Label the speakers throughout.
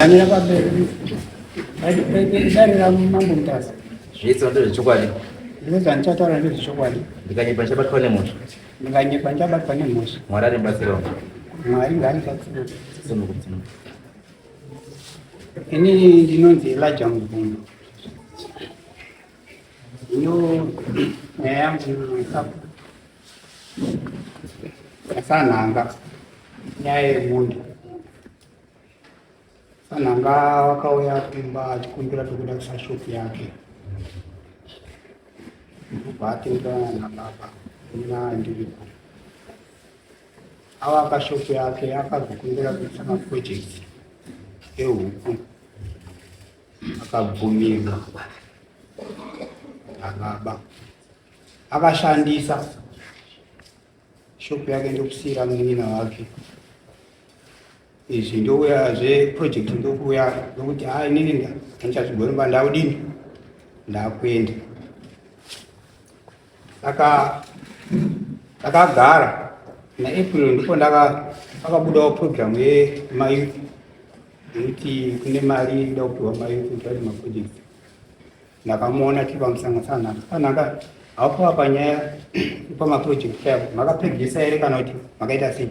Speaker 1: Ndamira pamberi dare raMambo Mutasa.
Speaker 2: Zvese ndezvechokwadi.
Speaker 1: Zvese zvandichataura ndezvechokwadi.
Speaker 2: Ndikanyepa ndichabatwa nemhosva.
Speaker 1: Ndikanyepa ndichabatwa nemhosva.
Speaker 2: Mwari aribatsirawo.
Speaker 1: Mwari ngaaribatsire. Inini ndinonzi Elijah Mubvumba. Ino nyaya yangu yasanhanga nyaya yemunda. Sanhanga wakauya kumba achikumbira pekuda kuisa shopu yake. Ndobva atenderana nababa ina ndiripo. Avaka shopu yake akazokumbira kuisa maprojects ehuku akabvumirwa nababa. Akashandisa shopu yake ndokusiira munin'ina wake izvi ndouya zveproject ndokuuya ndokuti ha inini handichazvigoni ba ndakudini ndakuenda saka ndakagara naApril ndipo ndaka pakabudawo program yemayouth yekuti kune mari ida kupiwa mayouth kuti vaite maproject. Ndakamuona tiri pamusangano sanhanga sanhanga haupiwa panyaya pamaproject paya makapegesa here kana kuti makaita sei?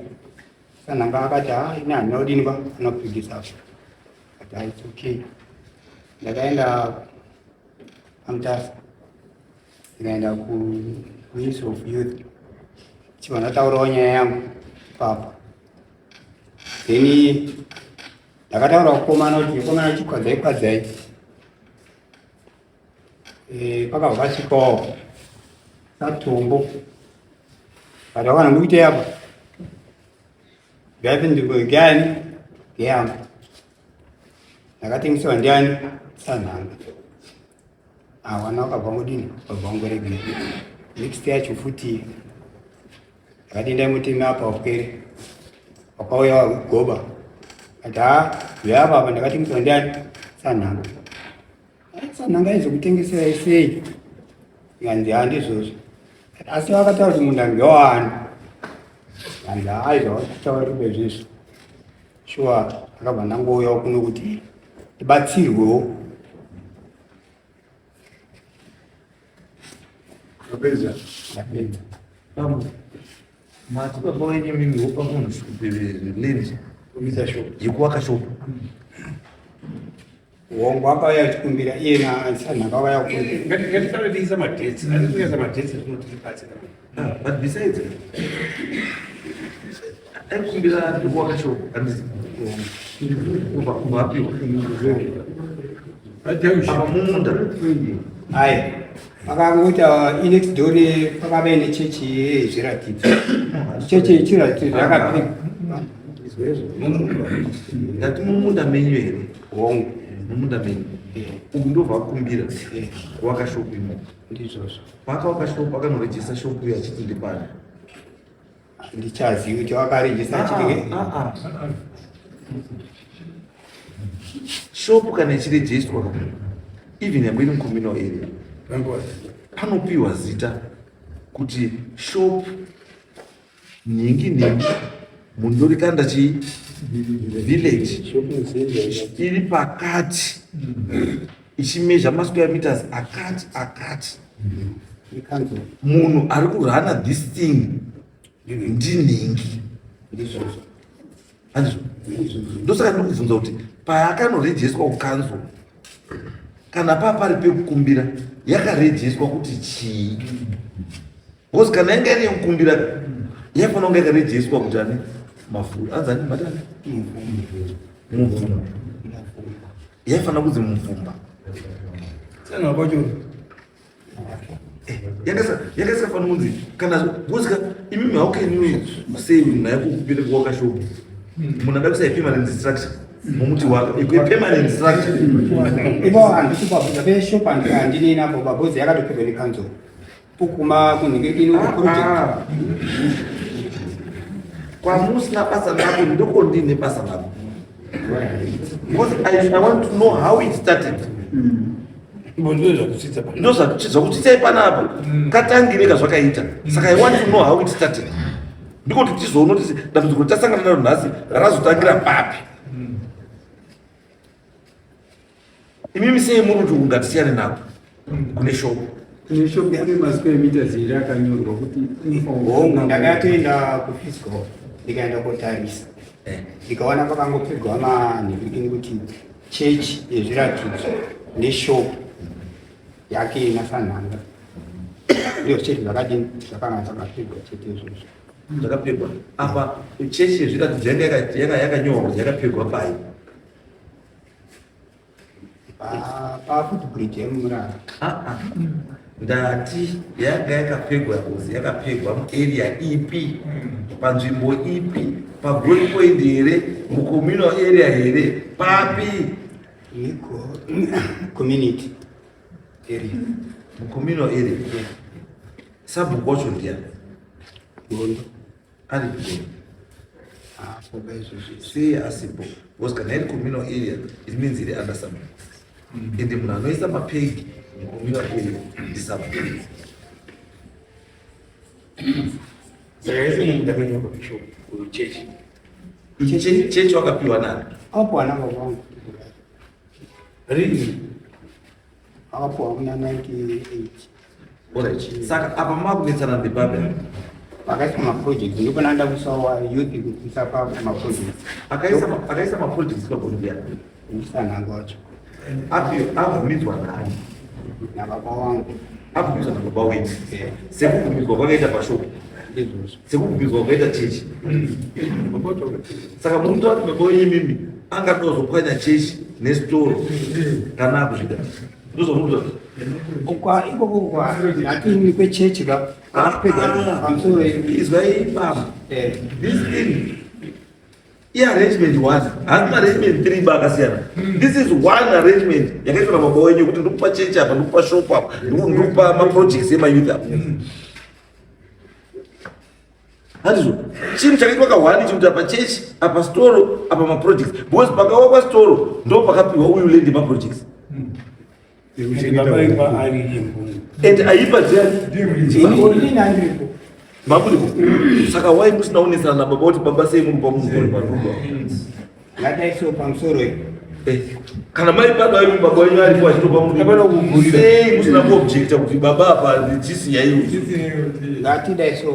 Speaker 1: Sanhanga akati ha ini handina kudini ba anopegesa apo. Ati ha it's okay. Ndakaenda paMutasa, ndikaenda kuMinistry of Youth, chibva ndataurawo nyaya yangu ipapo. Then ndakataura kukomana kuti komana chikwadzai kwadzai. Pakabva pasvikawo satombo but wakana ndikuitei apa ngaipe nzvimbo ngeyani ngeyangu ndakatengesewa ndiani sanhanga awana wakabva ngodini wakabva ngoregera. Next yacho futi ndakati endai muteme apa wapwere wakauya goba ati ha zveapa apa ndakatengesewa ndiani sanhanga. Sanhanga aizokutengeserai sei? Nganzi handizvozvo, asi vakataura kuti munda ngewani. Nganzi hai zvavakutaura ndezvizvo. Shuwa ndakabva ndangouyawo kuno kuti ndibatsirwewo.
Speaker 3: Mapedza?
Speaker 1: Ndapedza.
Speaker 3: Bambo, mati baba wenyu mimi wopa munhu land
Speaker 1: Kuisa shop.
Speaker 3: Yekuwaka shop.
Speaker 1: Hongu, akauya achikumbira iye nasanhanga vakauya kukumbira.
Speaker 4: Ngatisare tiisa madates, atikuisa madates zvinotibatsira.
Speaker 3: Ah, but besides, aikumbira yekuwaka shop, handiti? Kubva apiwa. Apa mumunda.
Speaker 1: Ai, pakangoita inext door pakave nechechi yezviratidzo, chechi yechiratidzo yakapika.
Speaker 3: Ndati mumunda menyu here?
Speaker 1: Hongu.
Speaker 3: Mumunda menyu. Uku ndobva akumbira kuwaka shop imomo.
Speaker 1: Ndizvozvo.
Speaker 3: Paakawaka shop akanorejista shop iyo achiti ndipani?
Speaker 1: Handichazivi kuti wakarejista achiti.
Speaker 3: Ah, ah. Shop kana ichirejistwa, even yangu iri mucommunal area, panopiwa zita kuti shop nhingi nhingi mundorikanda chi village iri pakati ichimezha masquare meters akati akati.
Speaker 1: Ikanzuru.
Speaker 3: Munhu ari kurana this thing ndinhingi.
Speaker 1: Ndizvozvo.
Speaker 3: Handizvo? Ndosaka ndiri kubvunza kuti payakanorejestwa kukanzuru, kana paa pari pekukumbira, yakarejestwa kuti chii? Because kana yanga iri yekukumbira, yaifanira kunge yakarejestwa kuti ani mafuru anzi ani matani Mubvumba. Yaifanira kunzi Mubvumba.
Speaker 4: Sanhanga kwacho.
Speaker 3: Yanga isikafanira kunzi kana because imimi, how can you say munhu ayekukupira kuwaka shop, munhu ada kuisa permanent structure, mumuti waka permanent structure?
Speaker 1: Ivo handisi pabvunza peshop, handinei napo because yakatopihwa nekanzuru kukuma kunhingirikini project.
Speaker 3: Ah. Kwamusina basa nako ndoko ndine basa nako because I want to know how it started.
Speaker 4: Ndo zvakutsitsa.
Speaker 3: Ndo zvakutsitsai panapa katangire kazvakaita. Saka I want to know how it started, ndiko kuti tizoona kuti dambudziko tasangana naro nhasi razotangira papi. Imimi sei muri kuti ungatisiyane nako kune shop?
Speaker 5: Kune shop kune masquare meters here akanyorwa kuti?
Speaker 1: Hongu, ndakatoenda kufiscal, ndikaenda kotarisa, ndikaona pakangopfegwa manhirikini kuti chechi yezviratidzo neshop yake ina Sanhanga. Ndio chete zvakadini, zvakanga zvakapfegwa chete izvozvo.
Speaker 3: Zvakapegwa apa, chechi yezviratidzo yanga yakanyorwa kuti yakapegwa pai?
Speaker 1: Pafootbridge yemurara.
Speaker 3: Ah, ah. Ndati yanga yakapegwa kuzi yakapegwa muarea ipi, panzvimbo ipi? Pagoli Point here, mucommunal area here, papi?
Speaker 1: Niko community area.
Speaker 3: Mucommunal area. Sabhuku wacho ndiani?
Speaker 1: Gondo.
Speaker 3: Ari Gondo?
Speaker 1: Apo paizvozvi.
Speaker 3: Sei asipo? Because kana iri communal area, it means iri under sabhuku, ende munhu anoisa mapegi mucommunal area ndisabhuku.
Speaker 4: Saka ese munhu bishop chechi.
Speaker 3: Chechi wakapiwa nani?
Speaker 1: Akapuwa nababa vangu.
Speaker 4: Rini?
Speaker 1: Akapuwa muna 98.
Speaker 3: Alright. Saka apa makunetsana ndepapi apa?
Speaker 1: Pakaiswa maproject, ndipo nanda kusawa youth kuisa pamaproject.
Speaker 3: Akaisa maprojects ipapo ndiani?
Speaker 1: NdiSanhanga wacho.
Speaker 3: Api abvumidzwa nani?
Speaker 1: Nababa wangu.
Speaker 3: Abvumidzwa nababa wenyu?
Speaker 1: Eh.
Speaker 3: Sekubvumidzwa kwakaita pashop?
Speaker 1: Ndizvozvo.
Speaker 3: Sekubvumidzwa kwakaita chechi? Saka muri kutaura kuti baba wenyu imimi angatozopwanya chechi nesitoro kana akuzvida? Ndozvamuri
Speaker 1: Ukwa ikoko kwa natini kwechechi ka
Speaker 3: Ah,
Speaker 1: pamusoro.
Speaker 3: Izwai baba.
Speaker 1: Eh.
Speaker 3: This thing iarrangement one, handi arrangement three ba akasiyana. This is one arrangement yakaitwa nababa wenyu kuti ndikupa chechi apa, ndikupa shop apa, ndikupa maprojects emayouth apa. Handizvo? Chinhu chakaitwa kahwani chikuti apa chechi, apa storo, apa maprojects, because pakawakwa storo ndo pakapiwa uyu land yemaprojects.
Speaker 4: Baba ipa ari imbungu.
Speaker 3: And aipa ndiani?
Speaker 1: Inini handiripo.
Speaker 3: Makuripo. Saka wai musina kunesana nababa kuti baba, sei muri kupa munhu paruba?
Speaker 1: Ngataiso pamusoro iyi.
Speaker 3: Eh, kana mai baba imi baba wenyu aripo achitopa
Speaker 4: Hapana
Speaker 3: munhu,
Speaker 4: kugurira.
Speaker 3: sei musina kuobjecta kuti baba apa chisi yaiyo?
Speaker 1: Ngatidaiso,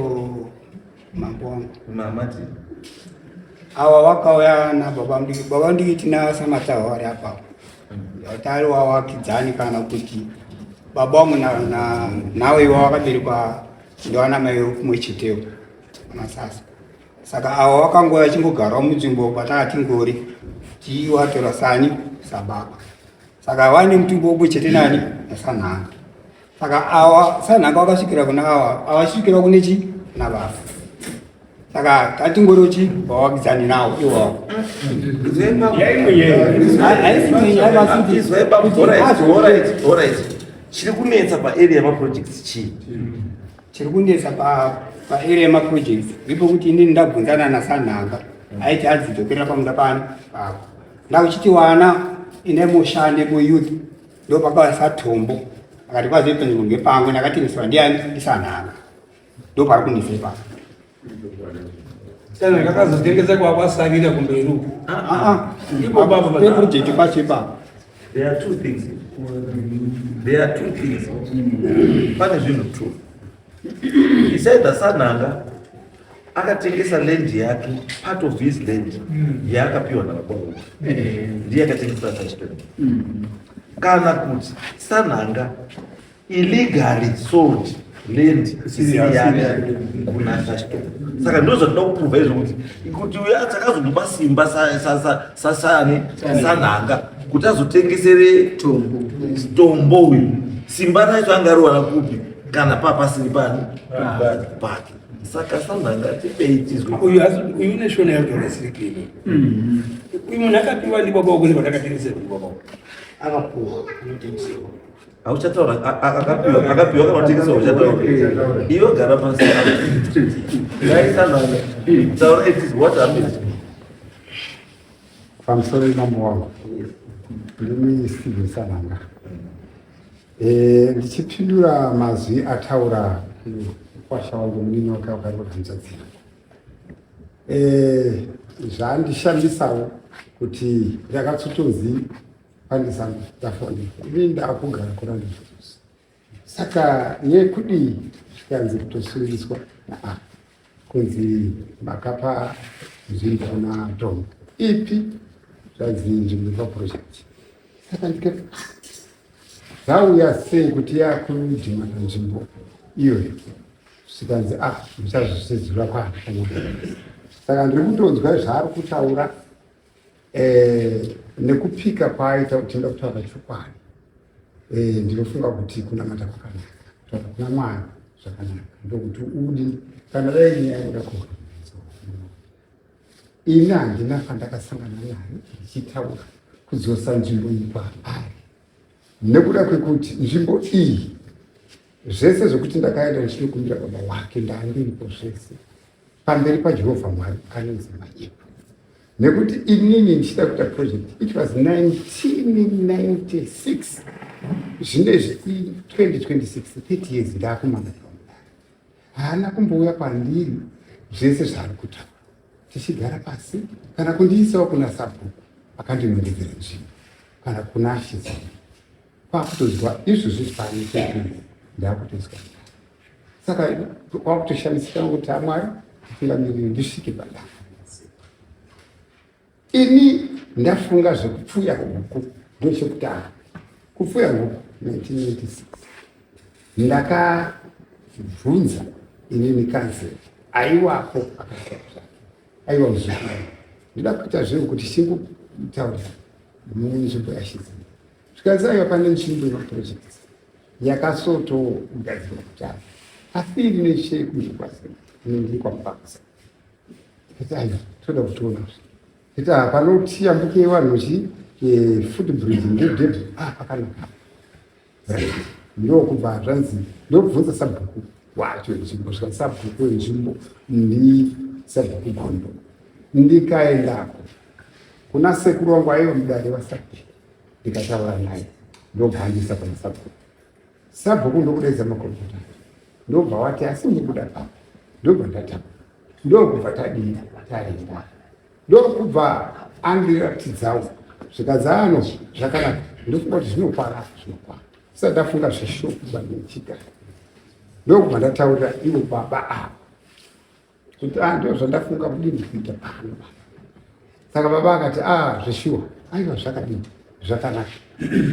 Speaker 1: mambo wangu.
Speaker 3: Mamati.
Speaker 1: Ava vakauya nababa mudiki. Baba mudiki tina Samatahwa vari apapo, tari wavakidzani, kana kuti baba vangu nawe iwa vakaberekwa ndivana mai kumwe chetewo masasa. Saka ava vakangouya vachingogarawo munzvimbo patakatingori tiwatora sani sababa. Saka vaine mutumbi umwe chete nani? NaSanhanga. Saka ava Sanhanga vakasvikira kuna ava, avasvikira kune chi nababa. Saka tatingorochi vavakidzani nawo iwawo.
Speaker 3: Izwai baba. Alright, chiri kunetsa paarea yemaprojects chii?
Speaker 1: Chiri kunetsa paarea yemaprojects ndipo kuti inini ndabvunzana naSanhanga, aiti adzidzokerera pamunda pani pako. Ndakuchiti wana ine mushande muyouth, ndo pakauya satombo akati kwazoipa nzvimbo ngepangu, ndakatengeswa ndiani? NdiSanhanga. Ndo pari kunetsa ipapo.
Speaker 4: Saka kakazotengesa kwakwasarira kumberi uku. Ipo baba.
Speaker 1: Peproject pacho ipapo.
Speaker 3: There are two things. There are two things. Pane zvinhu two. It's either Sanhanga akatengesa land yake, part of his land yaakapiwa nababa wake, ndiye akatengesa Sachitoni, kana kuti Sanhanga illegally sold land isiri yake kuna Sachitoni. Saka ndo zvatinoda kuprova izvo, kuti uyo takazomupa simba sasani Sanhanga kuti azotengesere Tombo uyu, simba racho angariwana kupi kana papasiri pani pake? Saka Sanhanga, tipei tizwe.
Speaker 4: Uyu une shona yacho yakasirikini. Uyu munhu akapiwa ndibaba wako nevandakatengesera ndibaba wako.
Speaker 1: Akapuwa, anotengesewa.
Speaker 3: Hauchataura. Akapiwa kana kutengeswa, uchataura iwe. Gara pasi. Dai Sanhanga, taura it is what happened.
Speaker 5: Pamusoro imambo wangu, ndini Steven Sanhanga. Ndichipindura mazwi ataura mukwasha wangu, munini wake wakari kuhanzvadzi yangu, zvandishambisawo kuti ndakatsotonzi. Pane zangu ndafonera ini ndakugara kurandizvose. Saka yekudii zvikanzi kutosungiswa aa kunzi makapa nzvimbo kuna Tom ipi zvanzi nzvimbo yepaproject. Saka ndikati zvauya sei kuti yakudhimana nzvimbo iyoyo zvikanzi ah muchazvisedzura kwana. Saka ndiri kutonzwa zvaari kutaura eh, nekupika kwaaita kuti ndoda kutaura chokwadi eh, ndinofunga kuti kunamata kwakanaka kutaura kuna Mwari zvakanaka ndokuti udi kana dai nyaya yoda kuona ini handina pandakasangana naye ndichitaura kudzosa nzvimbo iyi kwaari nekuda kwekuti nzvimbo iyi zvese zvekuti ndakaenda ndichinokumbira baba wake ndaandiripo zvese pamberi paJehovha Mwari anonzi manyepo nekuti inini ndichida kuita project it was 1996 zvinezvi 2026 30 years ndakumana haana kumbouya kwandiri zvese zvaari kutaura tichigara pasi kana kundiisawo kuna sabhuku akandinongedzera nzvimbo kana kuna ashizi kwakutonzwa izvozvi pano ndakutonzwa saka kwakutoshamisika kuti amwari atungamiriri ndisvike padaka ini ndafunga zvekupfuya huku ndochekutanga kupfuya huku 1996 ndakabvunza inini kanzeri aiwapo akashaa zvake aiwa muzukuru ndida kuita zvinhu kuti chingutaurira munzvimbo yashidza zvikanzi aiwa pane nzvimbo yemaprojects yakasotogadzirwa kutanga asi iri nechekuikwasi inenge kwamupakisa tikati aiwa toda kutiona titi panoti yambuke vanhu chi eh, foot bridge ngedhebhi ah pakanaka ndokubva zvanzi ndobvunza sabhuku wacho nzvimbo svika sabhuku wenzvimbo ndi sabhuku gondo ndikaendako kuna sekuru wangu aiva mudare wasabhuku ndikataura naye ndobva andiisa pana sabhuku sabhuku ndokudaidza makorokota ndobva wati asi ndikuda papa ndobva ndatapa ndokubva tadii taenda ndokubva andiratidzawo zvikanzi ano zvakanaka ndofunga kuti zvinokwana zvinokwana sati ndafunga zveshopu bandechigara ndokubva ndataurira ivo baba ava kuti ah ndo zvandafunga kudini kuita pano saka baba akati ah zveshuwa aiwa zvakadini zvakanaka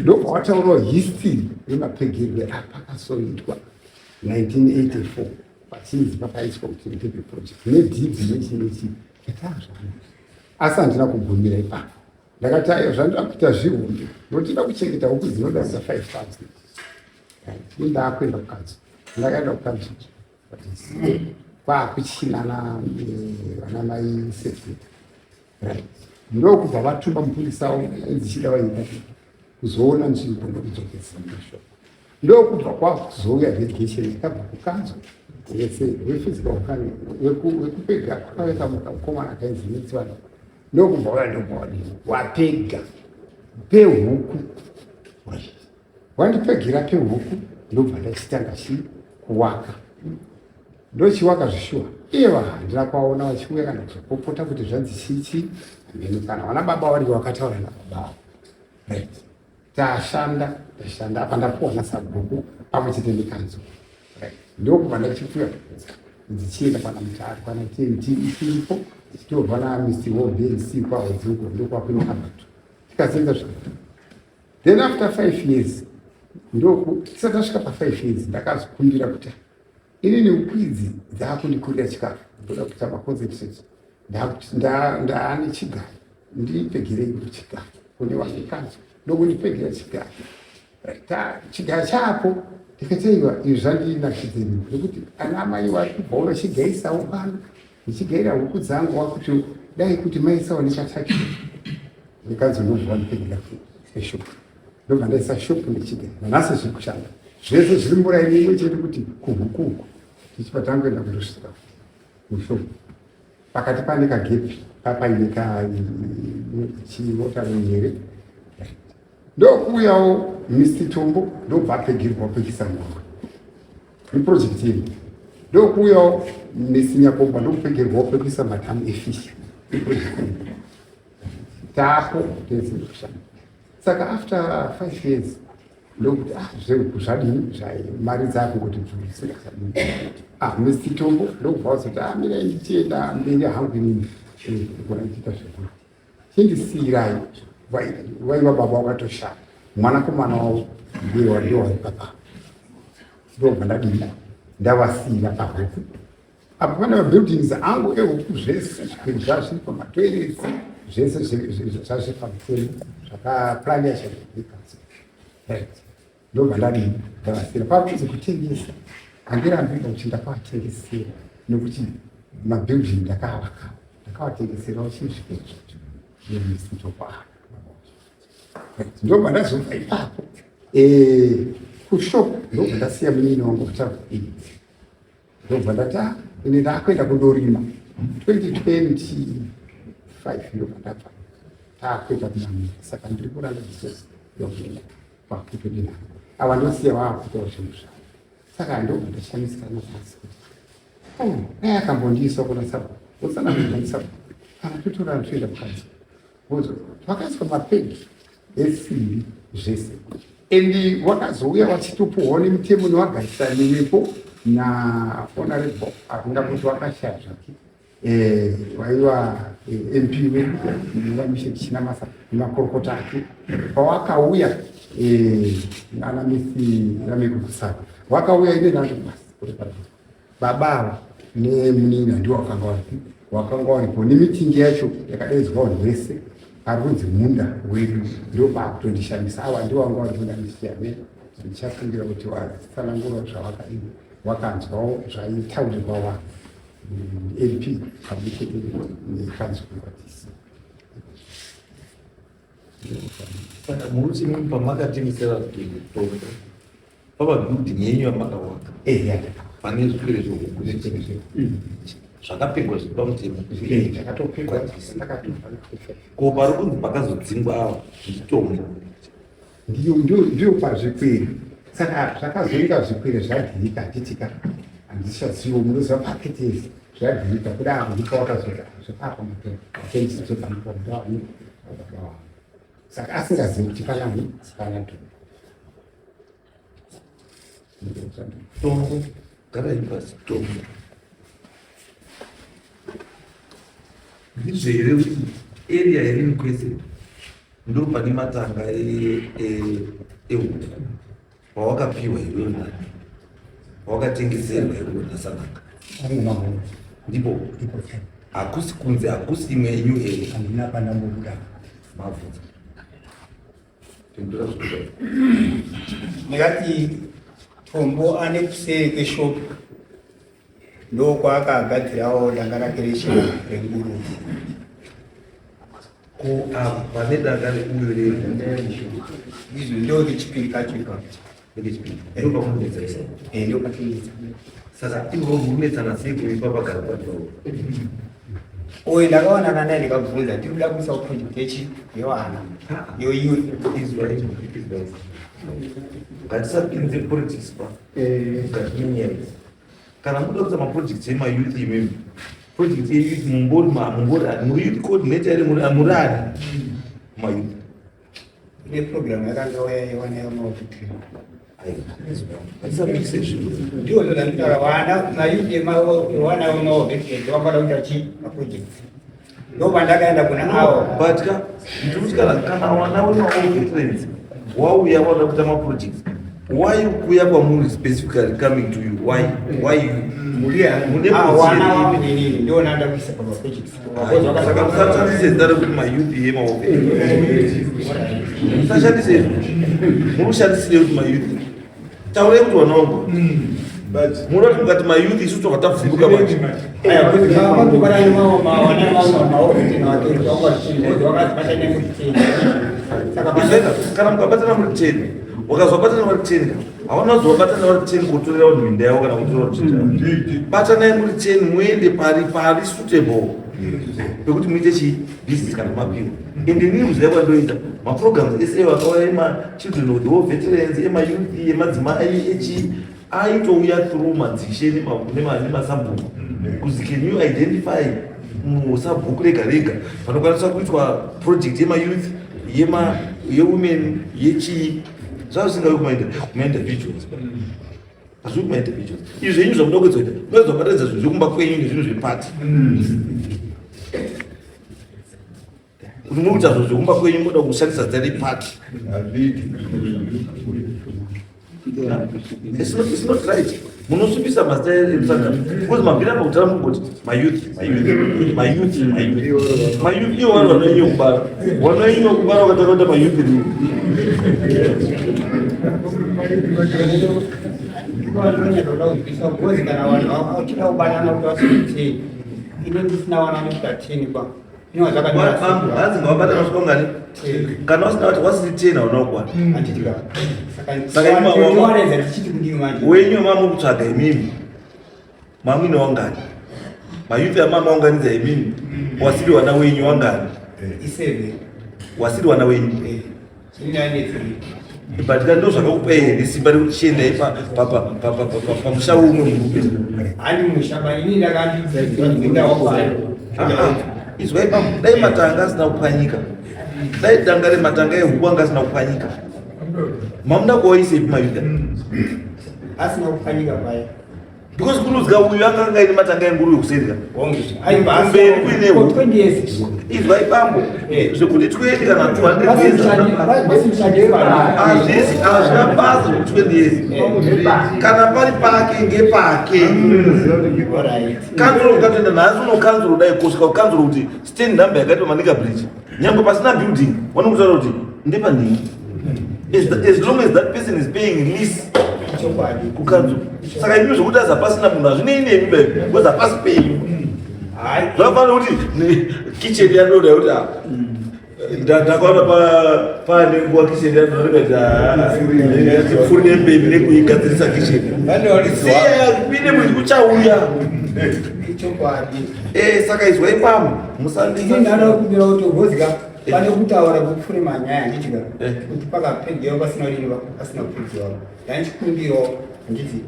Speaker 5: ndobva wataurawo history yemapegerwe apakasoitwa 1984 pachinzi pakaiswa kuti ndebe project nedhibhi nechi nechi ataa zvakanaka asi handina kugumira ipapo ndakati aiwa zvandida kuita zvihombe nokuti nda kuchengeta huku dzinodarika 5000 ndakuenda kukanzi ndakaenda kukanzi kwakuchina vana mai sefita right ndokubva vatuma mupurisa dzichida vaenda kuzoona nzvimbo ndokudzokesa mashoko ndokubva kwakuzouya delegation yakabva kukanzo yese wephysical wekupega kwakave kamukomana kainzi netswana ndokubva uya ndobva wadii wapega pehuku Wandipegera pehuku ndobva ndachitanga chi kuwaka. Ndochiwaka zvishuwa. Iva handina kwaona vachiuya kana kuzopopota kuti zvanzi chichi hameno kana vana baba vari vakataura nababa. Right. Tashanda, tashanda apa ndapuwa nasabhuku pamwe chete nekanzo. Right. Ndokubva ndachipfuya dzichienda kwana Mutare kwana TNT ichiripo dzichitorwa naMr. Wobnc kwahodzi uko ndokwakuine abato. Tikasenza zvakanaka. Then after 5 years ndoku tisati tasvika pa 5 years ndakazokumbira kuti inini huku idzi dzakundikurira chikafu ndoda kuita maconcentrate ndaane chigayo ndipegerei chigayo kune wandikanzwa ndokundipegera chigayo chigayo chako ndikateiwa izvi zvandinakidze nekuti ana mai vari kubva unochigaisawo pano ndichigaira huku dzangu wakuti dai kuti maisawo nekataki ndikanzi ndobva wandipegera eshopu ndobva ndaisa shopu ndichigaira nanhasi zviri kushanda zvese zviri muraini imwe chete kuti kuhuku uku tichipa tangoenda kundosvika mushopu pakati pane kagepi papaine kachiwotaro here ndokuuyawo Mr Tombo ndobva apegirwa pekisa nguruve iproject iri ndokuuyawo Mr Nyakomba ndokupegerwawo pekuisa madhamu efish iproject iri tapo tese ndokushanda. Saka after 5 years ndokuti, ah, zvehuku zvadini, mari dzakungoti bvuisadini. Ah, Mr Tombo ndokubva wazoti, ah, mirai ndichienda mberi hangu inini, kugona ndichiita zvehuku, chindisiyirai. Vaiva baba wakatoshaya, mwanakomana wavo ndiye ndiye wari papa. Ndobva ndadini, ndavasiyira pahuku apo. Pane mabuildings angu ehuku, zvese zvazviri pamatoilets, zvese zvazviri pamutemo, zvakaplani yacho. Right, ndobva ndadini, ndavasiyira. Pakuzi kutengesa, handirambi kuti ndakavatengesera, nekuti mabuilding ndakavaka, ndakavatengeserawo chinhu zvikuru zvacho nemisitoko. Ndobva ndazobva ipapo kushop, ndobva ndasiya munyini wangu kutaura iyi. Ndobva ndati, ah, ini ndakuenda kundorima 2025. Ndobva ndabva taakuenda kunamira. Saka ndiri kuranda yokuenda kwakutodina ava, ndosiya vaakuitawo zvinhu zvavo. Saka ndobva ndashamisika nopasi kuti, oh, dai akambondiisa kuna sabhuku, otsanangura sabhuku, kana totora toenda mukadzi, vakaiswa mapegi esimbi zvese. And wakazouya wachitopuhwawo nemutemo newagarisani vepo nahonorable, akunga kuti wakashaya zvake, waiva MP wedu vaMisheck Chinamasa nemakorokota ake. Pawakauya ana Misi Ramekukusaka wakauya, ine nando basi baba ava nemunina ndiwo wakanga waripo, wakanga waripo nemeeting yacho yakadaidzwa vanhu vese pari kunzi munda wedu. Ndo paakutondishamisa, awa ndiwo wanga waripo. Ndandisiyame, ndichafungira kuti watsanangura zvawakadini, wakanzwawo zvaitaurirwa wa MP pamwe chete nekanzuru vatisi.
Speaker 3: Saka muruti imimi pamakatengesera tombo papabuilding yenyu yamakawaka pane zvikwere zvehuku zvakapegwa zviri pamutemo?
Speaker 5: Zvakatopegwa.
Speaker 3: Ko pari kunzi pakazodzingwa ava zvitombo?
Speaker 5: Ndiyo pazvikwere. Saka zvakazoita zvikwere zvadhirika, handitika, handichazivo, munoziva paketesi zvadhirika kuda ndipo wakazota zvepapa mutemo. Saka asingazivi kuti panani pana tombo.
Speaker 3: Tombo, garai pasi. Tombo, ndizvo here kuti area iri mukwese ndo pane matanga ehuku pawakapiwa iwewe nani, pawakatengeserwa iwewe nasanaka? Ndipo, hakusi kunze, hakusi imwe yenyu area?
Speaker 1: Handina pandambobuda.
Speaker 3: Mabvunza, pindura zvikuda.
Speaker 1: Ndikati Tombo ane kuseri kweshop, ndokwaakagadzirawo danga rake renguruve.
Speaker 3: Ko apa pane danga reuyo rehuku?
Speaker 1: Izvo ndo kechipiri kacho ipapo.
Speaker 3: Ndechipiri ndopamunetsa isa?
Speaker 1: Ndopatinetsa.
Speaker 3: Saka ivo munetsana sei kuipa pagara pacho?
Speaker 1: Oyo ndakaonana naye, ndikabvunza, tiri kuda kuisa project yechi yevana, yeyouth.
Speaker 3: Ngatisapinze politics pa mukati menyaya idzi. Kana muda kuita maprojects emayouth imimi, project yeyouth, mumbori mumbori ani? Muri youth coordinator here? Muri ani mayouth?
Speaker 1: Ine program yakanga uya yewana yamaovitri.
Speaker 3: Ngatisapikise zvinhu.
Speaker 1: Ndiwo ndozanditaura, wana mayouth wana wemaovitri wakada kuita chi maprojects, ndopandakaenda kuna avo.
Speaker 3: But ka ndikuti kana wana wemawar veterans wauya wada kuita maprojects, why kuya kwamuri specifically, coming to you? Why you? Mune
Speaker 1: wana wangu inini ndiona nda kuisa pamaprojects.
Speaker 3: Saka musashandise zita rekuti mayouth yemawar veterans, musashandise izvo. Muri kushandisire kuti mayouth, taurai kuti wana wangu.
Speaker 6: But
Speaker 3: Munoda kuti mukati mayouth, isu tobva tavhunduka manje.
Speaker 1: Aya, kuti wana wakazi
Speaker 3: Zvaita, kana mukabatana muri 10, wakazobatana vari 10, hauna kuzobatana vari 10 kutorera vanhu minda yavo kana kutorera vanhu chinhu chavo. Batanai muri 10, muende pari suitable pekuti muite chi business kana mapiwa. Ende inini kuziva kwandoita, maprograms ese akauya ema-children of the war veterans, emayouth, emadzimai, echi aitouya through madzishe nemasabhuku, kuzi can you identify musabhuku rega rega panokwanisa kuitwa project yemayouth, yema Yewomen yechii zvazvisingavi kumaindividuals, hazvii kumaindividuals. Izvi zvenyu zvamuda kuedza kuita, munoedza kubatanidza zvinhu zvekumba kwenyu nezvinhu zvepati, kuti muri kuita zvinhu zvekumba kwenyu, moda kushandisa zita repati. It's not right. Munosvibisa mazita emusangano, because mabvira pakutara mungoti mayouth, mayouth, mayouth, mayouth, mayouth. Ivo vanhu vanonyanya kubara, vanonyanya kubara, vakatanga kuita mayouth rii?
Speaker 1: Because kana vanhu vachida kubatana kuti vasvike, ine ndisina vana vanosvika 10 ba.
Speaker 3: Hanzi ngavabatana vasvika ungani? Kana wasina kuti wasiri 10, hauna kukwana. Saka wenyu mamu kutsvaga imimi mamwine wangani? Mayouth amamaunganidza imimi, wasiri wana wenyu wangani? Wasiri wana wenyu, but ka ndo zvakakupai here simba rekuchiendai pamusha weumwe murume?
Speaker 1: Handi musha ba, ini ndakandinda wakwana.
Speaker 3: Izwai pamo, dai matanga asina kupwanyika, dai danga rematanga ehuku anga asina kupwanyika, mamuda kuwaisepi mayudha?
Speaker 1: Asina kupwanyika paya.
Speaker 3: Because kunozika uyu anga anga aine matanga enguruve kuserika kumberi kuine huku.
Speaker 1: 20 years.
Speaker 3: Izwai pambo, zvekuti 20 kana 200 years hazvisi, hazvina basa zvekuti 20 years. Kana pari pake, ngepake. Kanzuro ukatoenda nhasi uno kanzuro, dai kusvika kukanzuro kuti stand number yakaitwa Manica Bridge, nyange pasina building, vanokutaura kuti ndepanhingi, as long as that person is paying lease kukanzuro. Saka imi zvokuti aza pasina munhu hazvinei nemi baby, because hapasi penyu. Zvakafanira kuti kitchen yadoda kuti ndakaona pane nguva kitchen yadoda, ndikati pfuri nembebi nekuigadzirisa kitchen, pinde munhu kuchauya. Saka izwai pamo.
Speaker 1: Ndinoda kukumbira kuti ugozika pane kutaura kwekufure manyaya, handitika kuti pakapedzewa pasina kudini, pasina kupedzewa. Ndanichikumbirawo, handiti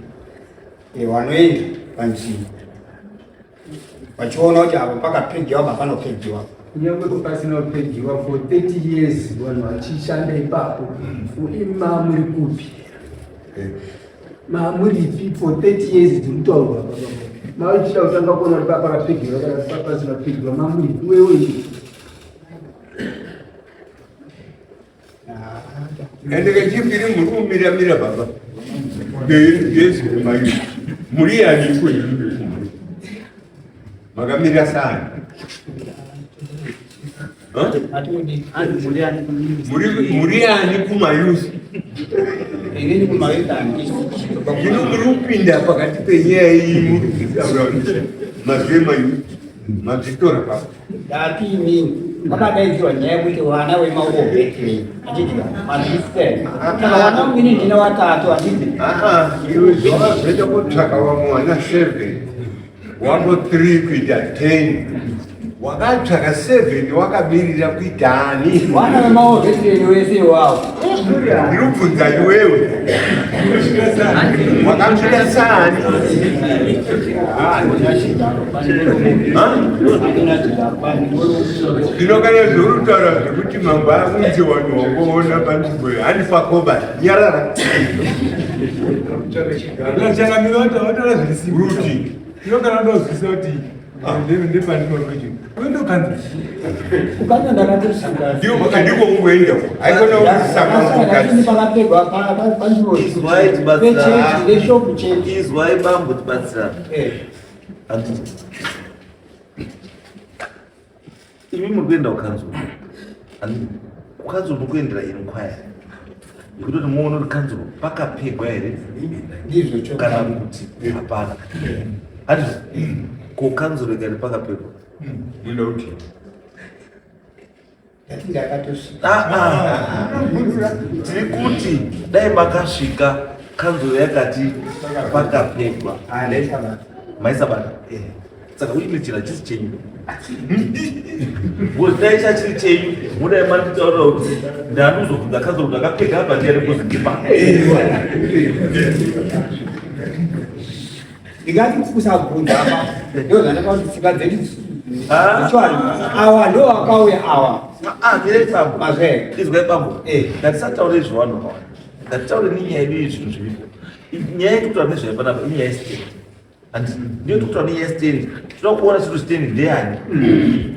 Speaker 1: vanoenda panzvimbo vachiona kuti apo pakapedzewa, papanopedzewa.
Speaker 6: Kunyange pasina kupedyiwa, for 30 years vanhu vachishanda ipapo, ima muri kupi? Mamuripi for 30 years dziri kutaurwa baba? Mauchida kutanga kuona kuti pakapedyiwa kana pasina kupedyiwa, mamuripi wewe?
Speaker 7: Ende kechipiri, muri kumiramira baba ngezvemayu, muri yaniko imimi? Makamira sani? Muri yani kumayouth?
Speaker 1: Inini kumayouth handisi.
Speaker 7: Zvino muri kupinda pakati penyaya iyi, muri kutaura kuti mazwi emayouth mazvitora papa.
Speaker 1: Ndati inini vakadaidzirwa nyaya yekuti vana vemawar veteran, handitika mandiseni, saka vana mumini ndine watatu, handiti?
Speaker 7: Iwe zvawazvoita kutsvaka vamwe vana 7, wako 3 kuita 10, wakatsvaka 7 wakamirira kuitani?
Speaker 1: Vana vemawar veteran wese iwawo.
Speaker 7: Ndiri kubvunza iwewe, wakamira sani? Zvino kana zvauri kutaura zvekuti mambo aunze vanhu wangoona panzvimbo iyo, handi pakoba, nyarara.
Speaker 8: Changamiro, wataura zviri simple.
Speaker 7: Ruti.
Speaker 8: Ino kana ndozvisa kuti ndepandinokuti uendokanzi.
Speaker 1: Kukanya ndakatosvika.
Speaker 7: Ndiko kungoenda, haikona kusamamukadzi.
Speaker 1: Pakapegwa panzvimbo
Speaker 3: Izwai, tibatsira.
Speaker 1: pechechi neshopu chete.
Speaker 3: Izwai bambo, tibatsirana. Handiti imi muri kuenda kukanzuro? Handiti kukanzuro muri kuendera inquiry yekutoti muone kuti kanzuro pakapegwa here
Speaker 1: Ndizvo.
Speaker 3: kana kuti hapana, handiti? Ko kanzuro ikati pakapegwa?
Speaker 7: Munoda kuti
Speaker 1: Ndati ndakatosvika.
Speaker 3: Ah, ah. Tiri kuti dai makasvika, kanzuro yakati pakapegwa.
Speaker 1: Handaisabata.
Speaker 3: Maisabata, saka uine chira chisi chenyu, because dai chachiri chenyu mudai manditaurira kuti ndanuzobvunza kanzuro kuti akapega apa ndiani, because ngepa
Speaker 1: Ndingati kusabvunza apa ndo zvandaka kuti tsika dzedu. Awa ndo akauya awa.
Speaker 3: Ah, Izwai bambo, eh. ngatisataure izvo vanhu vakawanda, ngatitaure nenyaya yedu iyi, zvinhu zviripo. Nyaya yekutaura nezvayo panapa inyaya yestand, and ndiyo tikutaura nenyaya yestand. Tinoda kuona chiro stand ndeyani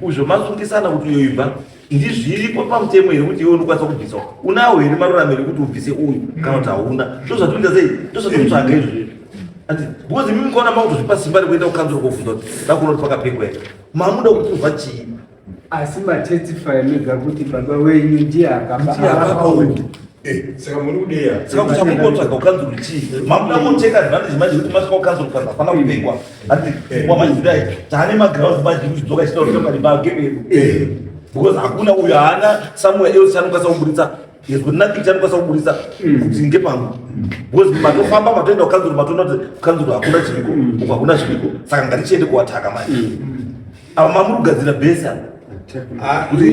Speaker 3: uzvo masungisana kuti uyo ibva ndizviripo pamutemo here kuti iwe unokwanisa kubvisa, unawo here maruramiro ekuti ubvise uyu kana kuti hauna? Ndo zvatinoita sei, ndo zvatinotsvaga izvozvo. Because imi mukaona makutozvipa simba rekuenda kukanzuro kobvunza kuti ndakuona kuti pakapekwa here, mamuda kuprova chii?
Speaker 6: Asi matestify mega kuti baba wenyu ndiye akapa
Speaker 3: uyu.
Speaker 7: Saka muri kudeya.
Speaker 3: Saka kuti amungotsvaga kukanzuro chii? Mamuda kuteka advantage manje kuti masvika kukanzuro kana hapana kupekwa, handi wamajidai taane magrounds manje kuchidzoka chitaura chamari magevedu, because hakuna uyu haana somewhere else chanokwanisa kuburitsa. Has got nothing chanokwanisa kuburitsa kuti ngepangu, because matofamba matoenda kukanzuro, matoona kuti kukanzuro hakuna chiriko, uku hakuna zviriko, saka ngatichiende kuwataka manje. Ava mamuri kugadzira base apa kuti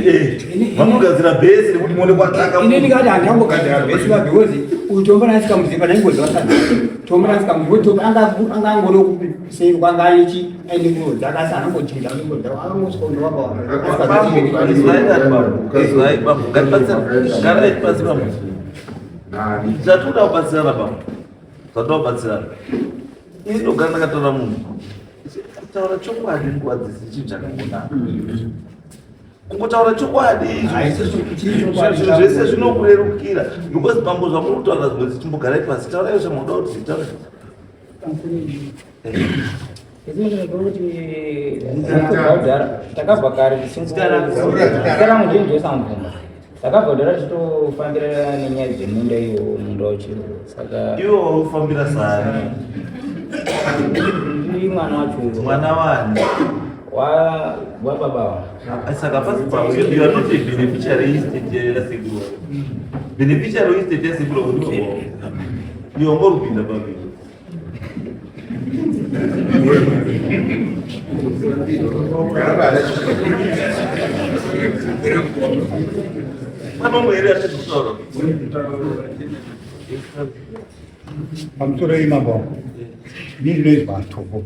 Speaker 3: mamuri kugadzira base rekuti muone kwataka.
Speaker 1: Ini ndikati handambogadzira base ba, because uyu tombo nasika muzipa naingoziva sana tombo nasika muzipa angangori kusei kwanga aichi aine nguo dzakasi anongochinja anongosvika
Speaker 3: Garai pasi bambo, zvatoda kubatsirana bambo, zvatoda kubatsirana. Ini ndogara ndakataura, munhu kutaura chokwadi nguva dzese chinhu chakangonaka. Kungotaura chokwadi, zvinhu zvese zvinokurerukira, because bambo, zvamuri kutaura zvimwe, dzichimbogarai pasi, taurai zvamunoda kuti taura.
Speaker 2: Kuti takabva kare tisingorangu ndini ndosamubvuma, takabva kudhara tichitofambira nenyaya dzemunda iyo, munda wacho, saka
Speaker 3: Iwo waufambira sani?
Speaker 2: Ndiri mwana wacho.
Speaker 3: Mwana wani?
Speaker 2: Wababa.
Speaker 3: Saka pasi pavo, you are not a beneficiary estate yasekuru. Beneficiary estate yasekuru kuti iwe wangorupinda papi? Panomwe here atizvitaura?
Speaker 5: Pamusoro imambo, ini ndinoizwa Tombo.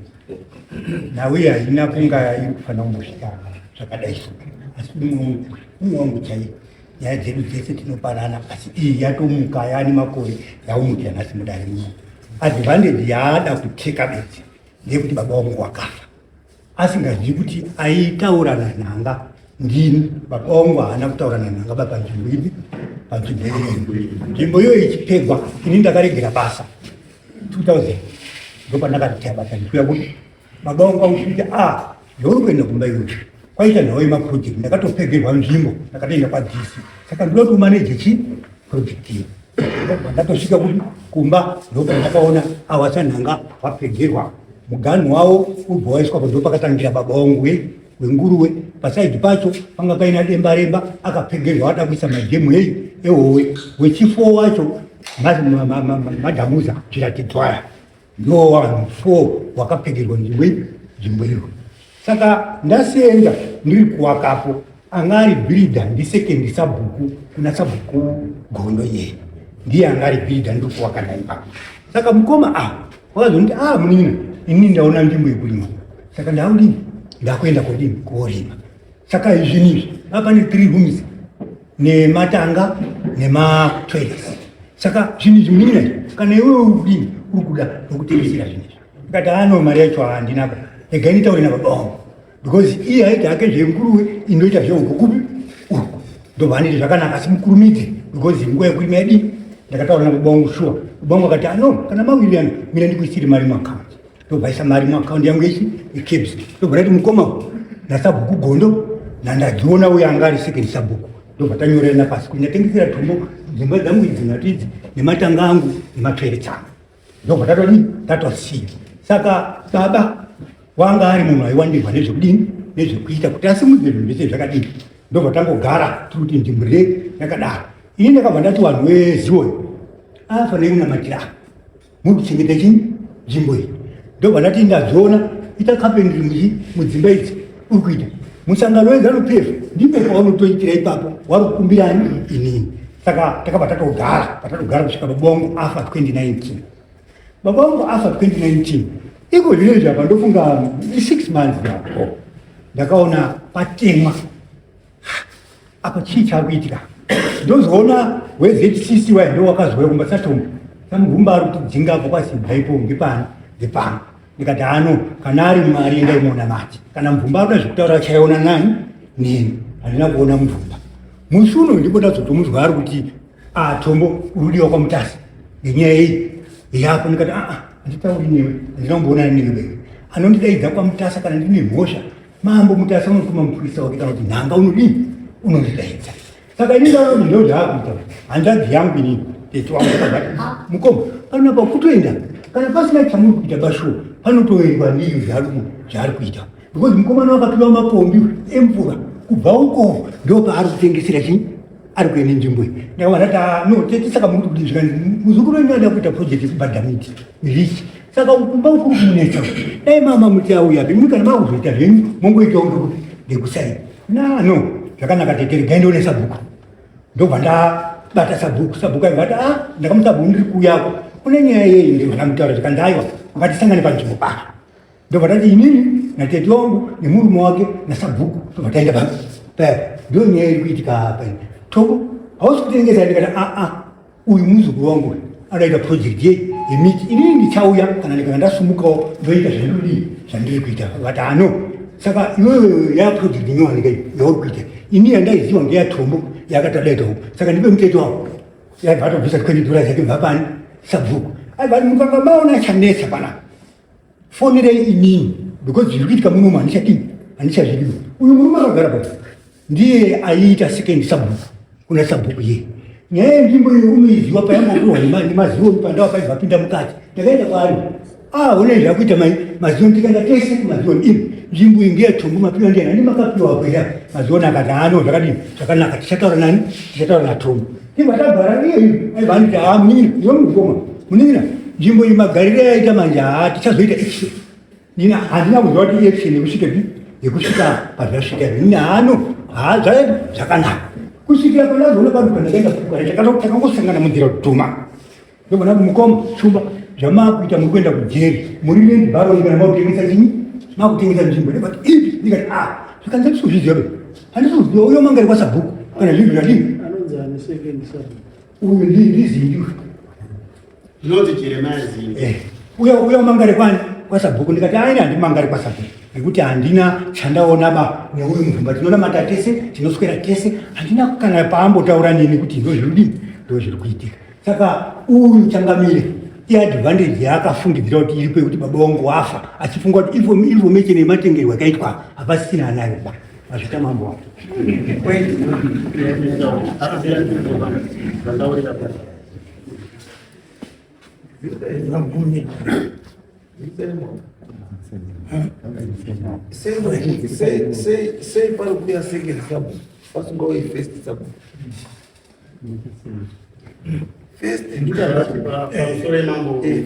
Speaker 5: Nhau iyi haina kunga iri kufanira kumbosvika zvakadai so, asi mumwe wangu chaiye, nyaya dzedu dzese tinopanana, asi iyi yatomuka yaane makore yaumukira nhasi mudare muno. Advantage yaada kuteka bedzi ndeyekuti baba wangu wakafa asingazivi kuti aitaura nanhanga ndini. Baba wangu haana kutaura nanhanga ba panzvimbo ipi, panzvimbo iyoyo. Nzvimbo iyoyo ichipegwa, ini ndakaregera basa 2000, ndopandakatya basa ndikuya kuti baba wangu auchiti a zvauri kuenda kumba iyoyo kwaita nhau yemaproject, ndakatopegerwa nzvimbo, ndakatoenda kwaDC, saka ndoda kuti umaneje chi project iyo. Ndobva ndatosvika kuti kumba, ndopandakaona awasanhanga wapegerwa muganhu wavo, ubva waiswa po. Ndopakatangira baba wangu wenguruwe. Pasaidi pacho panga paina demba remba, akapegerwa ada kuisa madhemu ei ehowe. Wechifo wacho madhamuza zviratidzwaya, ndo vanhu four wakapegerwa nzvimbo iyi, nzvimbo iyo. Saka ndasenda ndiri kuwakapo, anga ari builder ndisecond sabhuku kuna Sabhuku Gondo iye ndiye anga ari builder, ndiri kuwaka naye ipapo. Saka mukoma a wakazoniti, a munin'ina, inini ndaona nzvimbo yekurima, saka ndaudini, ndakuenda kodini, korima. Saka izvini izvi pane three rooms nematanga nematoilets, saka zvinhu izvi munin'ina izvi, kana iwewe uri kudini, uri kuda nokutengesera zvinhu izvi. Ndikati ano mari yacho handinapa, regai nditaure nababa wangu, because iye aita hake zvenguruwe, indoita zvehuku kupi uku. Ndobva anditi zvakanaka, asi mukurumidze because nguva yekurima yadini. Ndakataura nababa wangu, shuwa baba wangu akati ano kana mawirirana, mira ndikuisire mari muakaundi. Ndobvaisa mari muakaundi yangu yechi yeCABS. Ndobva ndati mukoma nasabhuku Gondo nandadziona uyo anga ari second sabhuku, ndobva tanyorerana pasi kuti ndatengesera Tombo dzimba dzangu idzi nhatu idzi nematanga angu nematoiletsi angu. Ndobva tatodini, tatosiya. Saka baba wanga ari munhu aiwandirwa nezvekudini, nezvekuita kuti asimudze zvinhu zvese zvakadini. Ndobva tangogara tiri kuti nzvimbo re yakadaro. Ini ndakabva ndati vanhu veziwo afanire kunamatira muri kuchengeta chii nzvimbo iyi. Ndobva ndati ndadziona ita carpentry muchi mudzimba idzi uri kuita musangano weZANU PF, ndipo paunotoitira ipapo wari kukumbirani inini. Saka takabva tatogara patatogara kusvika baba wangu afa 2019. Baba wangu afa 2019, iko zvino izvi apa ndofunga 6 months ago.
Speaker 1: Ndakaona patemwa. Apa chii chakuitika? Ndozoona weZCC waye ndo wakazouya kumba satombo. Samugumba ari kutidzinga apo kwasibva ipo ngepano ngepano. Ndikati ano kana ari Mwari endai muona mati. Kana mvumba akuda zvekutaura achaiona nani? Neni. Handina kuona mvumba. Musi uno ndipo ndazotomuzwa ari kuti ah Tombo urudiwa kwaMutasa ngenyaya iyi yako. Ndikati aa handitauri newe, handina kumboonana newe wewe. Anondidaidza kwaMutasa kana ndine mhosva, mambo Mutasa unotuma mupurisa wake kana kuti nhanga unodini unondidaidza. Saka ini ndaona kuti ndo zvaakuita hanzvadzi yangu inini tete wangu akabva ati ah mukoma panapa kutoenda kana pasina chamuri kuita bashuwa panotoendwa ndiyo zvaari kuita because mukomana wakapiwa mapombi emvura kubva uko ndo paari kutengesera chii ari kuenda nzvimbo iyi. Ndakabva ndati ah, no tete saka muri kuti zvikanzi muzukuru wenyu ada kuita project yekubhadha miti mirichi saka kumba ukuri kumunetsa dai mama muti auya imi kana makuzoita zvenyu mongoitawo ngekuti ngekusaini na no zvakanaka tete regai ndione sabhuku. Ndobva ndabata sabhuku, sabhuku aibva ati ah ndakamuti ndiri kuuyako kune nyaya yeyi ndibva ndamutaura zvikanzi aiwa ngatisangane panzvimbo pano. Ndobva tati inini natete wangu nemurume wake nasabhuku tobva taenda paya paya ndio nyaya iri kuitika apa iyi. Tombo hausi kutengesa ndikati aa uyu muzukuru wangu uyu anoita project ye yemiti inini ndichauya kana ndikanga ndasumukawo ndoita zvandinodii zvandiri kuita vati ano saka iwewe ya project inowanika yauri kuita ini yandaiziva ngeyatombo yakatadaita uku saka ndipe mutete wangu yaibva atobvisa 20 dollars yake bva pani sabhuku aibva ati mukanga maona chanetsa panapa fonerei inini because zviri kuitika munomu handichadini handichazvidiwa uyu murume akagara pa ndiye aiita second sabhuku kuna sabhuku iye nyaya yenzvimbo iyo unoiziwa payambopiwa nemazioni pandawa paibva pinda mukati ndakaenda kwaari ah honai zvakuita mazioni tikaenda tese kumazioni imi nzvimbo iyi ngeyatombo mapiwa ndiyani andi makapiwa kwera mazioni akati ano zvakadini zvakanaka tichataura nani tichataura natombo Ndibva tagara iye aibva anditi haa munin'ina ndiwe mukoma munin'ina nzvimbo iyi magariro yaita manje haa tichazoita action nini handina kuziva kuti action yekusvika pi yekusvika pazvasvika izvi nini haano haa zvaenda zvakanaka kusvikira pandazoona panhu pandakaenda kugara takangosangana munzira kudhuma ndobva ndati mukoma shumba zvamakuita muri kuenda kujeri muri land baron kana makutengesa chinyi makutengesa nzvimbo ndobva ipi ndikati ah zvikanzi handisi kuzviziva be handisi kuziva uyo mangari kwasabhuku kana zvinhu zvadii uyu ndizingi
Speaker 9: Ndinonzi Jeremiah Zingi.
Speaker 1: Eh, uya uya mangari kwani kwasabhuku ndikati aina handimangari kwasabhuku nekuti handina chandaona ba neuyu muvhumba tinonamata tese tinoswera tese handina kana paambotaura neni kuti ndo zviri kudini ndo zviri kuitika saka uyu changamire iadvantage yaakafungidzira kuti iripo yekuti baba wangu wafa achifunga kuti information yematengerwo yakaitwa hapasisina anayo ba mazvita mambo wangu.
Speaker 3: Sei pari kuuya second sabhuku pasingauyi first sabhuku? First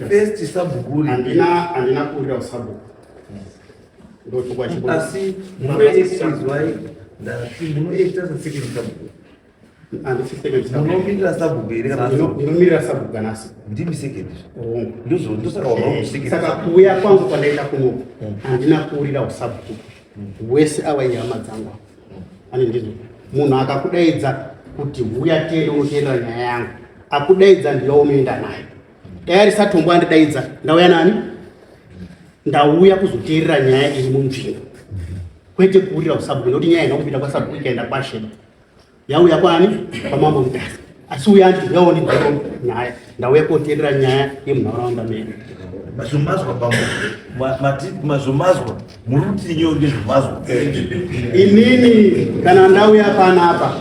Speaker 3: first sabhuku
Speaker 9: handina kuurira usabhuku ndochokwa chipo
Speaker 3: asi munoexizwai ndati munoexita sesecond sabhuku munomirira sabhuku here kana
Speaker 9: ndinomirira sabhuku kana asi
Speaker 3: ndimi second ndozvo ndosaka wabva kusecond
Speaker 9: saka kuuya kwangu kwandaita kunoku handina kuurira usabhuku wese awa ihama dzangu ane ndizvo munhu akakudaidza kuti huya tiende unoteerera nyaya yangu akudaidza ndiyo unoenda nayo dai ari satombo andidaidza ndauya nani ndauya kuzoteerera nyaya iri munzvimbo kwete kuurira usabhuku nekuti nyaya ina kupinda kwasabhuku ikaenda kwasheba yauya kwani kwamambo Mutasa asi uya anditi uyaone ndiro nyaya ndauya koteerera nyaya yemunharaunda medu
Speaker 3: mazvomazwa bambo mati mazvomazwa muri kuti nyewo ngezvomazwa
Speaker 9: inini kana ndauya panapa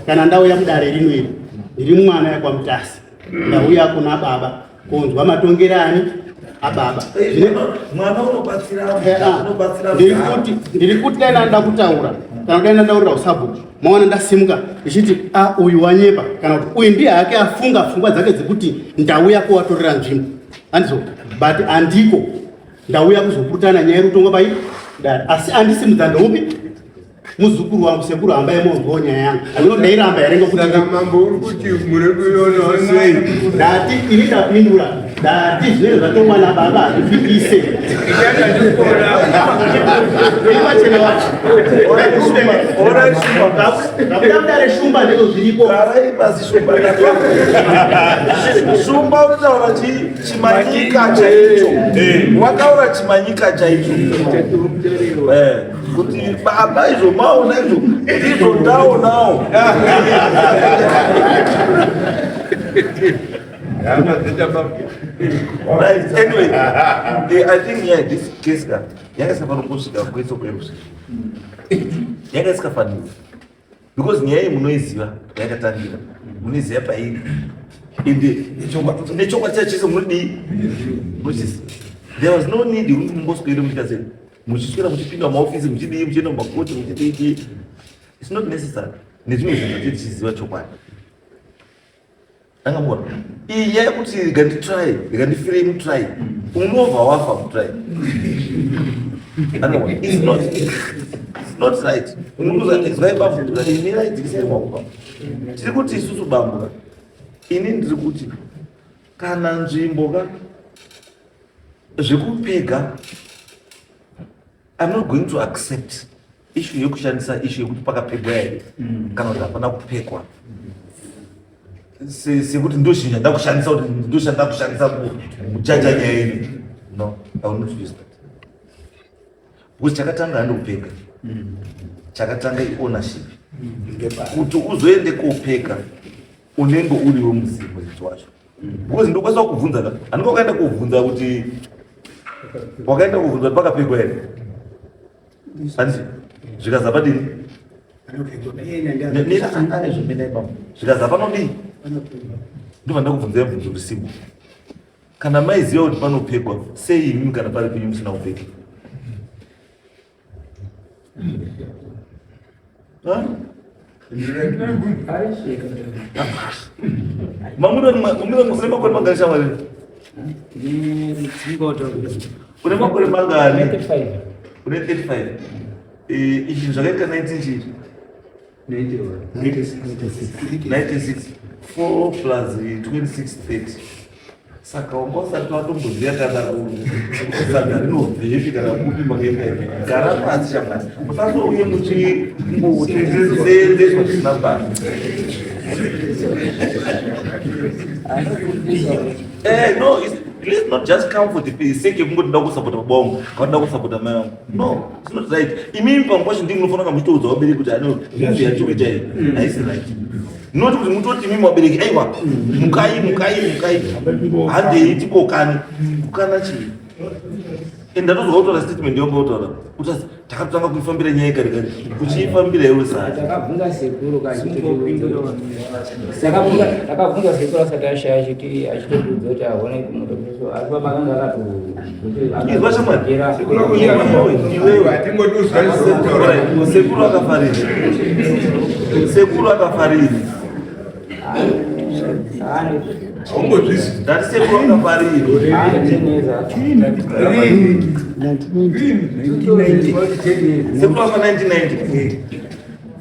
Speaker 9: kana ndauya mudare rino iri ndiri mwana yakwamutasa ndauya kuna baba kunzwa matongero ani ababa
Speaker 3: mwana unobatsira unobatsira
Speaker 9: ndiri kuti dai ndanda kutaura kana kudai ndandaurira usabhuku maona ndasimuka ndichiti a uyu wanyepa kana kuti uyu ndiye hake afunga pfungwa dzake dzekuti ndauya kuwatorera nzvimbo andizo but andiko ndauya kuzopurutana nyaya iri kutongwa pai dare asi andisimudza ndoupi muzukuru wangu sekuru hambai monzwawo nyaya yangu andino ndairamba here ngokuti
Speaker 7: saka mambo uri kuti muri kuionawo sei
Speaker 9: ndati ini ndapindura Ndati zvinenge zvatomwa nababa hazvipikise. Pachena wacho. Zvabuda mudare shumba ndizvo zviripo.
Speaker 3: Garai pasi shumba. Shumba unotaura chimanyika chaicho. Wakaura chimanyika chaicho. Kuti baba izvo maona izvo ndizvo ndaonawo. Right. Anyway, I think yeah, this case ka yanga isikafaniri kusvika kwese kwerusi. Yanga isikafaniri. Because nyaya iyi munoiziva yakatangira. Munoiziva pairi. Ende nechokwadi chacho chese munodii? Munochiziva. There was no need yekuti mumboswere muchiita sei. Muchiswera muchipinda mumaofisi muchidii muchienda mumakoti muchidii. It's not necessary. Nezvimwe zvinhu tichiziva chokwadi. Anga muona. Iyi nyaya yekuti rega nditry, rega ndifirei mutry. Unobva wafa mutry. Anga muona. It's not right. Unokuza izwai bambo, imirai dzikisai maoko. Tiri kuti isusu bambo. Ini ndiri kuti kana nzvimbo ka zvekupega I'm not going to accept issue yekushandisa issue yekuti pakapegwa here kana kuti hapana kupekwa sekuti ndoshinja ndakushandisa kuti ndoshanda kushandisa kujaja nyaya ino. No, I will not use that because chakatanga handikupeka, chakatanga iownership. Kuti uzoende kopeka unenge uriwe muzimu wacho, because ndokwanisa kukubvunza ka, handika wakaenda kobvunza kuti wakaenda kobvunza kuti pakapekwa here, handiti? Zvikaza padini zvikaza panodii, ndobva ndakubvunzai mubvunzo kuti simbo, kana maiziva kuti panopekwa, sei imimi kana pari penyu musina kupeka? Mamuna, une makore mangani shamwari? Une makore mangani? Une 35. Izvi zvakaita 19 chii? 96. 4 plus 26, 30. Saka wanga usati watomboziva kana saga rinobvepi kana kupi makaenda. Gara pasi shamwari, musazouye muchingotenderezwa zvisina basa. No, let's not just come for the sake yekungoti nda kusapota baba vangu kana nda kusapota mai vangu. No, it's not right. Imimi pamwe pacho ndimi munofanira kunge muchitoudza vabereki kuti ano move yatiri kuita iyi haisi right. Not kuti mutoti imimi vabereki, aiwa, mukai, mukai, mukai, handei tikokane. Kukana chii? And ndatozwa kutaura statement yonga kutaura kuti takatanga kuifambira nyaya kare kare, uchiifambira iwe saa.
Speaker 2: Takabvunza sekuru takabvunza sekuru asati ashaya, achiti achitotiudza kuti ahone kumutoso, asi baba akanga akati
Speaker 3: Izwa shamwari. Iwewe sekuru akafariri, sekuru akafariri, ndati sekuru akafariri. Sekuru afa 1990,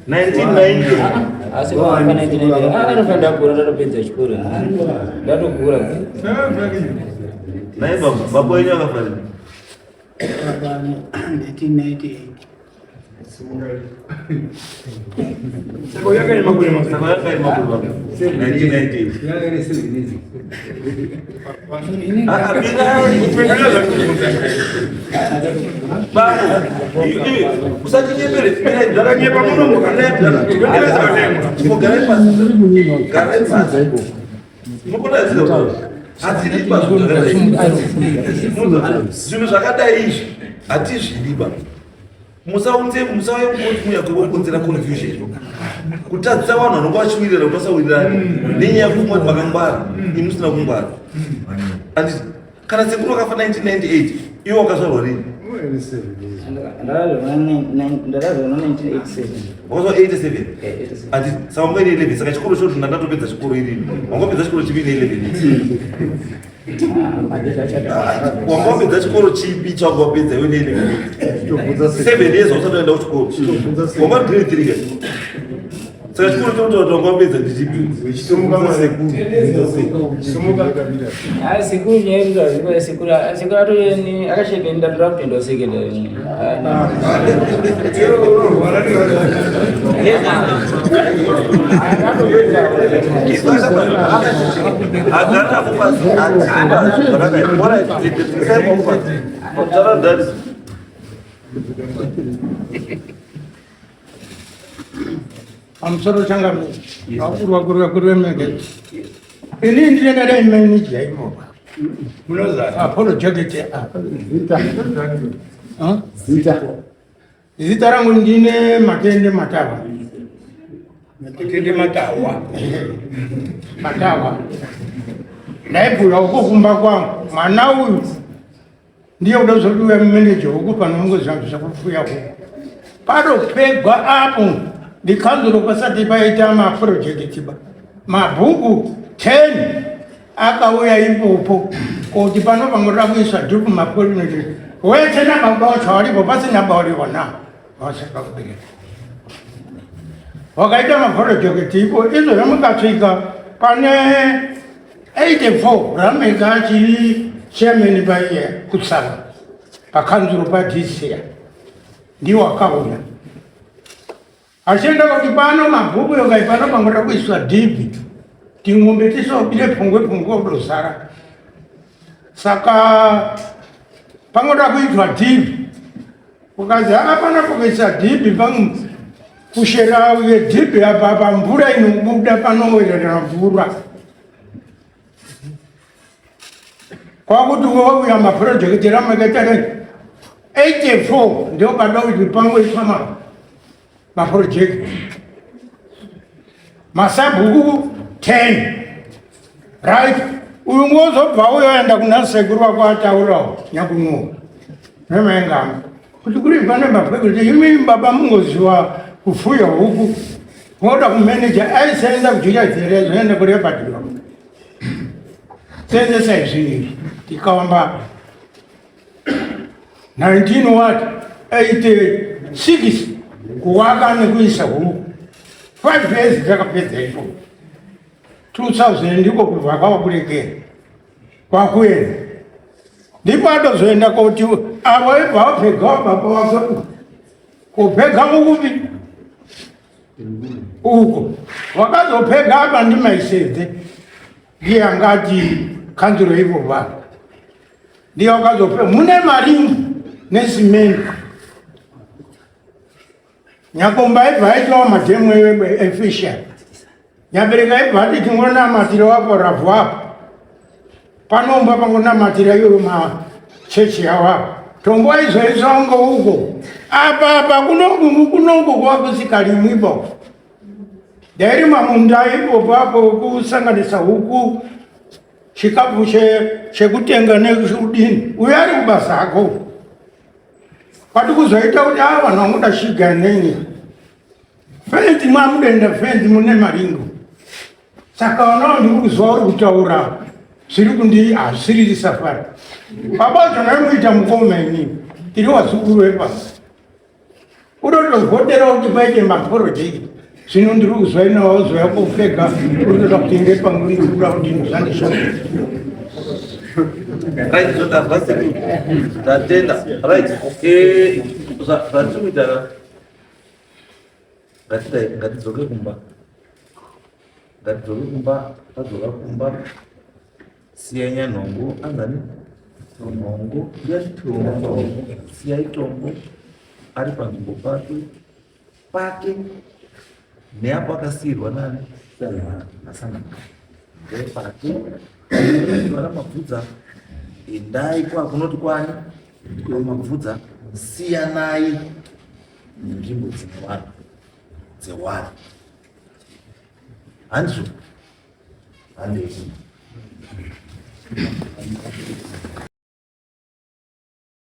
Speaker 3: 1990.
Speaker 2: Asi anofanira ndakura, ndatopedza chikoro, ndatokura.
Speaker 3: Naye baba, baba wenyu akafariri?
Speaker 1: Baba 1998.
Speaker 8: Saka yakaine makore mangani?
Speaker 3: Saka yakaine makore mangani? 1998. Ah, ah, Baba, usatinyepere.
Speaker 8: Ndakanyepa munomo.
Speaker 3: Garai pasi, garai pasi. Hatiriba zvinhu zvakadai izvi, hatizvidiba. Musaunze, musauye mukoti muya kukonzera confusion, kutadzisa vanhu vanonga vachiwirirana kuti vasawirirana nenyaya yekuti mwati makangwara, imi musina kungwara. Anditi kana sekuru wakafa 1998, iwe wakazvarwa rini?
Speaker 2: Ndakazvarwa 1987.
Speaker 3: Wakazvarwa 87? Andi saka wanga ine 11, saka chikoro choti ndandatopedza chikoro irini, wangapedza chikoro chipi ine 11? Wanga wapedza chikoro chipi chawanga wapedza iwe ne 11? 7 years wasati waenda kuchikoro, wanga uri grade 3 ke. Saka chikoro chokuti watu wanga wapedza ndichipi?
Speaker 2: Ah, sekuru nyaya yekuti sekuru sekuru atori akasheka ndatora kutoenda secondary.
Speaker 1: Pamusoro changamire, vakuru vakuru vakuru vemege. Ini ndine ndadai manager imopa. Apologetic.
Speaker 5: Zita. Zita.
Speaker 1: Zita rangu ndine Matende Matawa. Matende Matawa. Matawa. Ndaibhuya uko kumba kwangu. Mwana uyu ndiye unozodiwa manager huku panongoziva zvekufuya huku. Padopegwa apo ndikanzuro pasati paita maprojekiti ba. Mabhuku 10 akauya ipopo kuti pano pangoda kuiswa dhuku makoordinate wese nababa wacho waripo pasina bauriwo na vasaka kubereka wakaita maprojekti ipo izvozvo mukasvika pane 84 rameka achiri chairman paiye kusava pakanzuro padc ndiwo akauya Achienda kuti pano mabhuku yokai pano pangoda kuiswa dhibhi tingombe tisobire pungwe pungwe kudozara saka pangoda kuitwa dhibhi ukazi hapana kuisa dhibhi kushera yedhibhi apa apa mvura inobuda panowerera mvura kwakuti wauya mapurojekiti ramakaita 84 ndio pada kuti pangoiswa mapurojekiti masabhuku 10 right uyu ngozobva uyo aenda kuna sekuru wako ataurawo nyakunuwa nemaengama kuti kuri pane mapurojekiti imi baba mungoziwa kufuya huku moda kumeneja aisaenda kujuya dzere zvoenda kurebhadhirwa Senzesa izvi izvi tikawamba 19 what 86 kuwaka nekuisa huku 5 years dzakapedza ipo 2000 ndiko kubva kwakurekera kwakuenda ndipo atozoenda koti avo ibva wapfega wababa wake kupfega mukupi uko wakazopega apa ndimaisedze ndiye angati kanzuro ivo vanhu ndiye wakazope mune maringi nesimende nyakomba ibva aitawo madhemu efisha nyabereka ibva ati tingonamatira wapo ravhu apo panomba pangonamatira iyoyo machechi yawo apo tombo aizoiswa ngo uko apa apa kunoku kunoku kwakusikalimwipo ndairima munda ipopo apo kusanganisa huku chikafu chekutenga nekudini uyo ari kubasa ako kwati kuzoita kuti a vanhu vangoda shiga neni fenzi mwamudenda fenzi mune maringo saka vana ndiri kuzwa uri kutaura zviri kundi hazvisiriri safari baba zvandaimuita mukoma ini tiri wazukuru vepasi unotovhotera kuti paite maporojeki zvino ndiri kuzwa ina wauzouya kupfeka unotoda kutenge pamwe ndikuda kuti ndishandiswa
Speaker 3: Right, zvotazwa sekuru. Tatenda. Right. Eh, zvatiri kuita ngatidai ngatidzoke kumba. Ngatidzoke kumba, tadzoka kumba. Siyai nyanhongo, anzani? Nhongo, tombo. Siyai tombo ari panzvimbo pake pake neapo akasiirwa nani nasangana ndepake vana mabvudza endai kwakunoti kwani kwamabvudza siyanai nenzvimbo dzine vanhu dzewanhu handizvo handei.